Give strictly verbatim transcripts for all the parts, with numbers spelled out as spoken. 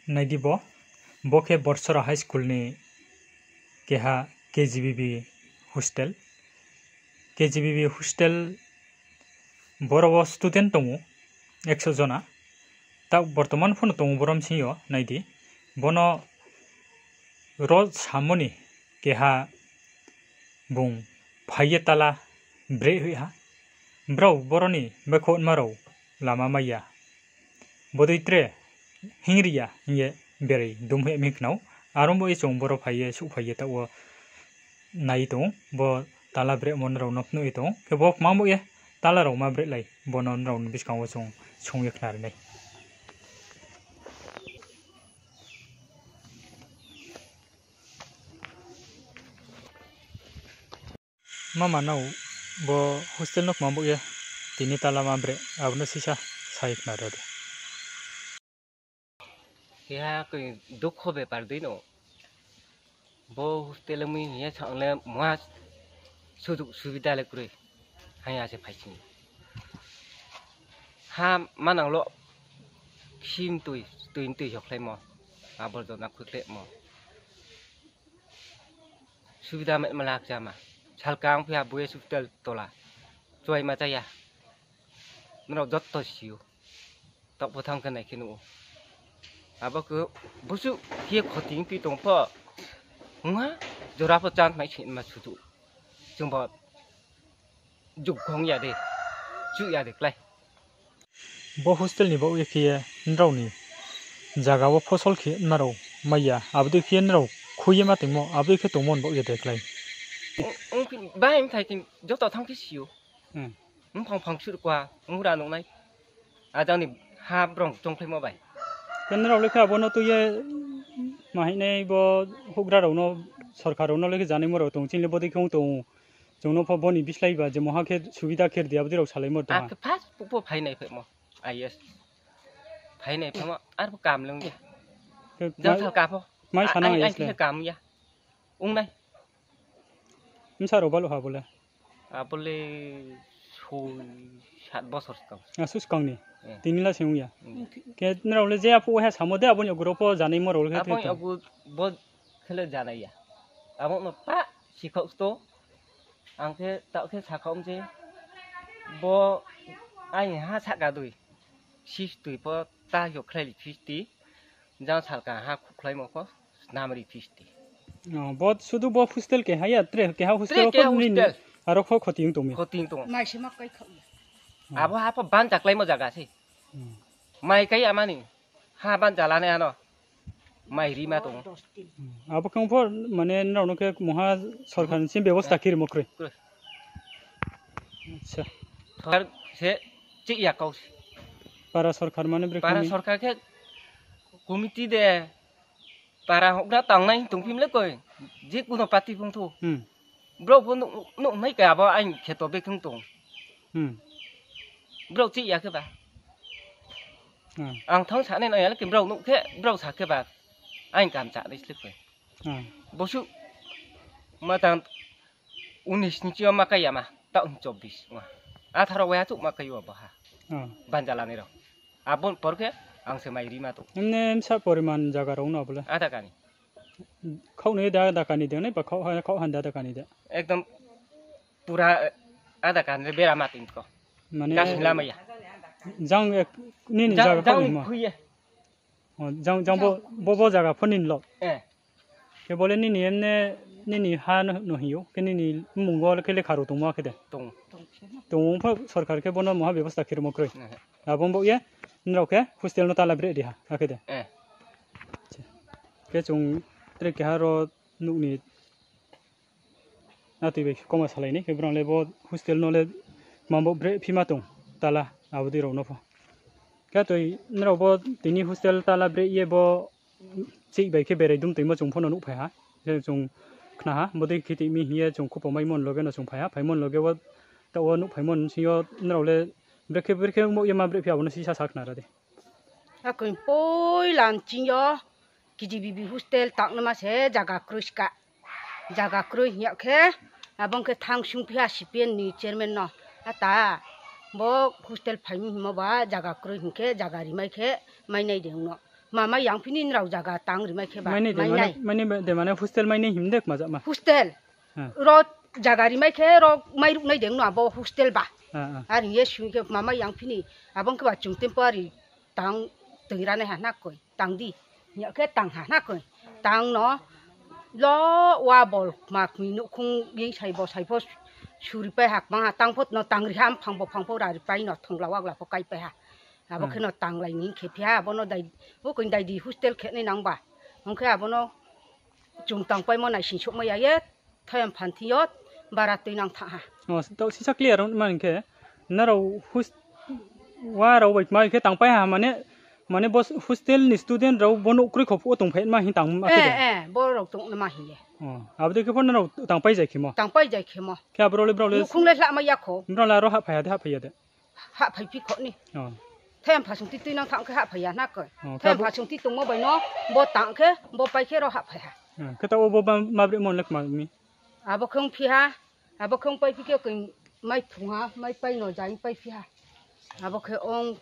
Nai di bo, bo khe Borsora High School ni keha K G B V hostel. K G B V hostel, boro wo student tong ou ekso jona. Taoh bortoman pho no tong ou boro bsing yo, nai di. Bono ro samo ni keha bung phai ye tala breh hoih ha. Brao boro ni baihkhouhma rao lama mai ya. Bodei tre hingri ya hing ye berai dum hoih mi khna ou. Aro bo ye chung boro phai ye, souhphai ye taoh wo nai ye tong ou, bo tala brehmo nrao no phnuh ye tong ou. Khe bo kmang bo ye tala rao ma brehlai, bono nrao ni buskang wo chung sung ye khnari nai. Mama nao, bo hostel no kmang bo ye tini tala ma breh, abo no sisa sa ye khnari de. Keha koi dukho bepar dei no. Bo hostel mi hing ye sa le mungha sujug subida le kroi. Haya se phai sini. Ha manang lo khim tui, tui tui hokhlaimo. Aborjona khuikhlemo. Subida ma, ma lakchama. Salkang phi ha bo ye hostel tola. Chuaima chaya. Nrao joto si ou. Taoh pho thanng khe nai khe nuh ou. Abo khe busuh khe khoti tui tong pho. Mungha jora pho chance mai se ma sudu. Chung bo jug khong ya de. Chuh ya de klái. Bo hostel ni baoh ye khe ye nrao ni zaga wo phosol khe ma rao mai ya. Abo dei khe ye nrao khui ye ma tongmo, abo dei khe tongmo ni baoh ye de klái. Ong, ong, bai mthai khe joto thanng khe si ou. Mphang phang sur kwa, ong ra nuh nai. Ajang ni ha brong chongkhlaimo bai. Khe nrao le khe abo no tui ye, ma hing nai bo houhgra rao no, sorkar rao no le khe janaimo rao tong, chini le bodei khe ong tong ou. Chung no pho bo ni bislái ba je mungha khe subida khe ri di, abo dei rao salaimo tong ha. Akhe first phuh pho phai nai phaimo, I A S. Phai nai phaimo, arphuh kam le ong ya. Khe jang mai, salka pho. Mai sanang I A S le. Akhe kam ya. Ong nai. Bsa rao baluh ha bo le? Abo le soi sat bosor skang. Asuh skang ni? Tini la se ong ya. Khe nrao le je aphuh waiha samo de, abo ni agu rao pho janaimo rao le khe abo ni agu bo khe le janai ya. Abo no pa sikhaoh sto. Ang khe taoh khe sakhaoh mi se. Bo aini ha sahka dui. Sixty pho ta yo khlai li fifty. Jang salka ha khukhlaimo pho snamri fifty. Bo sudu bo hostel keha ya, tre keha hostel, tre keha hostel. Aro pho khoti ong tong mi. Khoti ong tong. Abo ha pho ban chaklaimo zaga se. Mai kai amani. Ha ban chalanai ano. Mai rima tong. Abo khe ong pho mane nrao no khe mungha sorkar ni sim bebosta khe rimo kroi. Sorkar se chih ya kau se. Para sorkar mane bre para sorkar khe committee de para houhgra tangnai tongphi mle koi. Je kuno party phung thu. Brao pho nuh, nuh nai ka abo aini kheto bekhe tong. Brao chih ya khe ba. Ang thanng sanai nai ya le khe brao nuh khe brao sa khe ba. Aini kam chanai sle koi. Bosuh ma tang unis ni chi yo ma kai ya ma, taoh ni chobbish ong ha. Atharo wai ha chuh ma kai yo bo ha. Banjalanai rao. Abo por khe ang se mai rima tong. Emne bsa poriman zaga rao no abo le? Ada kani. Khaoh ni de ada kani de nai ba khaoh ha, khaoh han de ada kani de? Ekdom pura, ada kani le bera ma tong ko. Mane kasing lama ya. Jang ek, nini zaga khaoh ni mo? Jang, jang bo, bo zaga pho nini lo? Khe bo le nini emne, nini ha no hing ou, khe nini mmung wo khe lekha rao tongmo khe de? Tong ou pho sorkar khe bo no mungha bebosta khe rimo kroi. Abo baoh ye, nrao khe hostel no tala breh ri ha, akhe de? Khe chung tre keha ro nouh ni atoi bai koma salai nai, khe brao le bo hostel no le kma bo breh phima tong, tala, abo dei rao no pho. Khe toi nrao bo tini hostel tala breh ye bo chih bai khe berai dum toimo chung pho no nuhphai ha. Khe chung khna ha, bodei khe tini hing ye chung khupo maimo ni loge no chung phai ha, phaimo ni loge wo taoh wo nuhphaimo ni sing yo nrao le brekhe brekhe mo ye ma breh phi abo no sisa sa khnari di. Akhe poila nching yo K G B V hostel tangnaima se zaga kroi ska. Zaga kroi hing ya khe, abo ong khe thanng sungphi ha C P M ni chairman no. Ata, bo hostel phai mi hingmo ba zaga kroi hing khe, zaga rimai khe, mai nai de ong no. Kma mai yang phi ni nrao zaga tang ri mai khe ba, mainai de, mainai de, mane hostel mainai him de kma jama. Hostel. Ro zaga ri mai khe ro mai ruhnai de no abo hostel ba. Are hing ye sung khe kma mai yang phi ni, abo khe ba chung temporary tang toi ra nai ha na koi, tang di. Hing ya khe tang ha na koi. Tang no lo wa bol kma kmi nouhkhong ing sai bo sai pho suri pai ha, kma ha tang pho no tang ri ha, mphang bo phang pho ra ri pai no thongla wagla pho kai pai ha. Abo khe no tanglai ni khe phi ha, abo no dai, o koi dai di hostel khe nai nang ba. Ong khe abo no chung tangpaimo naising souhmai ya ye, thoyam phan thing yo bara tuinang thanng ha. O, taoh sisa clear ong man khe, nrao hos-, wa rao bai kma khe tangpai ha, mane, mane bo hostel ni student rao bo nouh kroi kho phuh wo tongphai ma hing tang ma khe de? Eh, eh, bo rao tong ma hing ye. O, abo dei khe pho nrao tangpai jai khemo? Tangpai jai khemo. Khe abo rao le brao le nouhkhong le hla mai ya kho. Brao le aro hahphai ha de, hahphai ya de? Hahphai phi kho ni. O. Thoyam phasung ti tuinang thanng khe hahphai ya na koi. O, thoyam phasung ti tongmo bai no, bo tang khe, bo pai khe ro hahphai ha. O, khe taoh wo bo ma, ma brehmo le kma mi? Abo khe ong phi ha, abo khe ong pai phi khe koi mai phung ha, mai pai no jai pai phi ha. Abo khe ong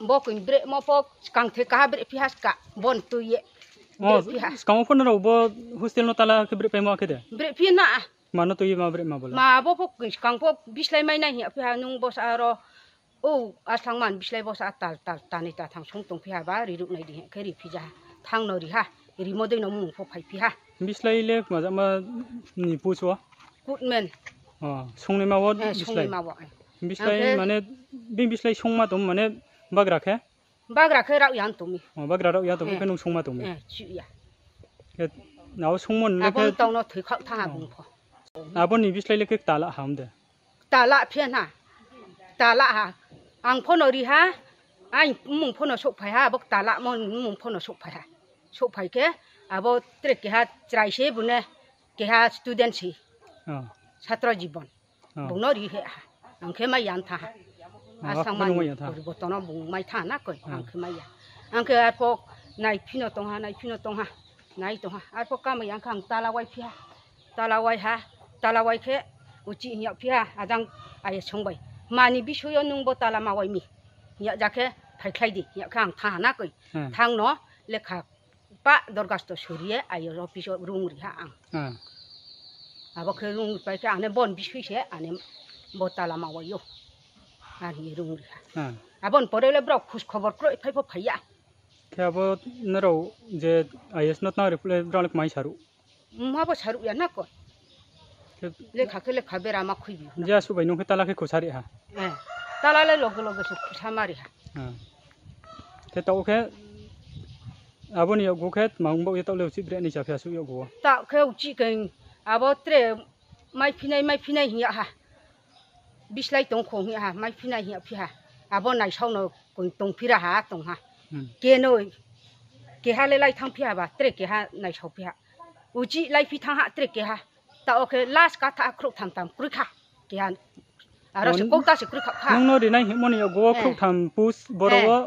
bo koi brehmo pho skang the kaha breh phi ha ska, bon tui ye. O, breh phi ha. Skang wo pho nrao bo hostel no tala khe breh paimo khe de? Breh phi na. Kma no tui ye ma breh ma bo le? Ma bo pho koi skang pho bislái mai nai hing ya phi ha nung bo sa aro. O, aslang man bislái bo sa tal, tal, tani ta thang sung tong phi ha ba, ri ruh nai di hing khe ri phi ja ha. Thanng no ri ha, rimo dei no mung pho phai phi ha. Bislái le kma jama ni post wo? Kutmen. O, sungnaima wo bislái? Bislái mane, bini bislái sungma tong mane bagra khe? Bagra khe rao ya tong mi. O, bagra rao ya tong mi khe nung sungma tong mi? Khe, nao sungmo le khe tong no thoi khaoh thanng ha bung pho. Abo ni bislái le khe kta la ha de? Kta la phi na. Kta la ha. Ang pho no ri ha. Aini mmung pho no souhphai ha, abo kta lamo ni mmung pho no souhphai ha. Souhphai khe, abo tre keha chrai se bu ne, keha student se. Satro jibon. Bung no ri he ha. Ang khe mai ya thanng ha. Asang man poriborton no bung mai thanng na koi, ang khe mai ya. Ang khe arpho nai phi no tong ha, nai phi no tong ha. Nai tong ha. Arpho kamai ya khe ang tala wai phi ha. Tala wai ha. Tala wai khe uchih hing yag phi ha. Ajang aye sung bai, mani bisoi yo nung bo tala ma wai mi? Hing yag ja khe, phaikhlai di hing yag khe ang thanng ha na koi. Thanng no lekha pah dorgasto suri ye aye office wo rung ri ha ang. Abo khe rung pai khe ane bon bisoi se ane bo tala ma wai ou. Are hing ye rung ri ha. Abo ni pore le brao khus khobor kroi phai pho phai ya. Khe abo nrao je I A S no tang ri phuh le brao le kmai saruh? Mha bo saruh ya na koi. Lekha khe lekha bera ma khuibi. Je asuh bai nung khe tala khe khusa ri ha? Tala le loge loge se khusa ma ri ha. Khe taoh khe abo ni yakgu khe tma ong baoh ye taoh le uchih breknai cha phi asuh yakgu wo? Taoh khe uchih khe abo tre maiphinai, maiphinai hing yag ha. Bislái tong kho hing yag ha, maiphinai hing yag phi ha. Abo naisao no koi tongphi ra ha, tong ha. Kenoi, keha le lai thanngphi ha ba, tre keha naisao phi ha. Uchih laiphi thanng ha, tre keha. Taoh khe last katha khrouh tham tam kroi kha. Keha, aro se kouta se kroi kha kha. Nung no rinai hingmo ni yakgu wo khrouh tham post boro wo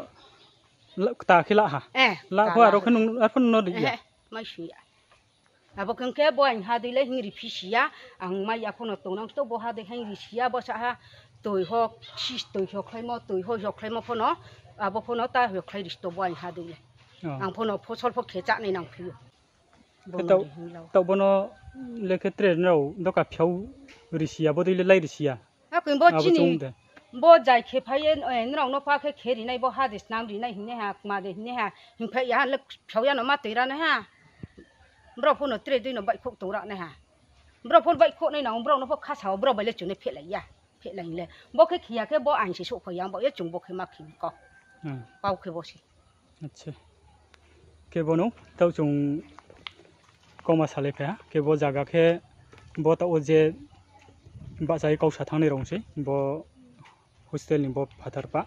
kta khe la ha. La pho aro khe nung, arpho nung no ri ya. Mai sing ya. Abo khe ong khe bo aini ha dei le hing ri phi si ya, ang mai ya pho no tongnang sto, bo ha dei hing ri si ya, bo sa ha toi ho, sis toi hokhlaimo, toi ho hokhlaimo pho no, abo pho no ta hokhlai ri sto bo aini ha dei le. Ang pho no phosol pho khe chánai nang phi ou. Taoh bo no le khe tre nrao doka phiao ri si ya, bo dei le lai ri si ya. Akoi bo chini, bo jai khe phai ye, nrao no pha khe khe rinai, bo ha de snam rinai hingnai ha, kma de hingnai ha, hingphai ya ha le phiao ya no ma toi ra nai ha. Brao pho no tre dei no baihkhouh tong ra nai ha. Brao pho baihkhouh nai nang, brao no pho khasa wo, brao bai le chung ne phehlai ya, phehlai le. Bo khe khe ya khe bo aini se souhphai ya, bo ye chung bo khe ma khe kau. Pau khe bo se. Khe bo no taoh chung kauma salai phai ha, khe bo zaga khe bo taoh wo je bahcha ye kau sa thanngnai rao sei, bo hostel ni bo phathar pa.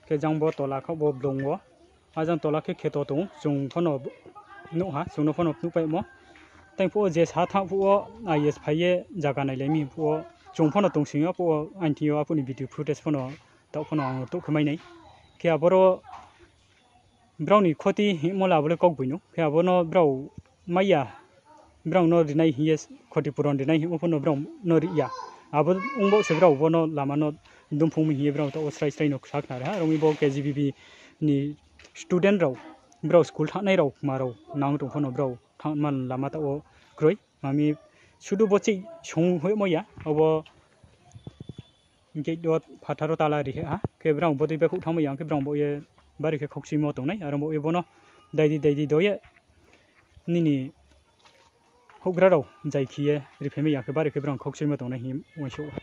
Khe jang bo tola khaoh bo blung wo. Ajang tola khe kheto tong ou, chung pho no nuh ha, chung no pho no nuhpaimo. Tei phuh wo je sa thanng phuh wo I A S phai ye zaga nailai mi phuh wo, chung pho no tongsing yo phuh wo, aini thing yo aphuh ni video footage pho no, taoh pho no ang touh khe mai nai. Khe aboro brao ni khoti hingmo le abo le kaugboi no. Khe abo no brao mai ya, brao no rinai hing ye, khoti puron rinai hingmo pho no brao no ri ya. Abo ong baoh se brao bo no lama no dumphung mi hing ye brao taoh wo srai srai no sa khna ri ha. Aro mi bo K G B V ni student rao brao school thanngnai rao kma rao nang tong pho no brao thanngma lama taoh wo kroi. Mami sudu bo chih song hoihmo ya, abo gate wo phathar wo tala ri ha, khe brao bodei baihkhouh thanngmo ya, khe brao bo ye bari khe khokchuimo tongnai, aro bo ye bo no daidi daidi do ye nini houhgra rao zai khe ye riphaimai ya khe bari khe brao khokchuimo tongnai hing uaingsouh ha.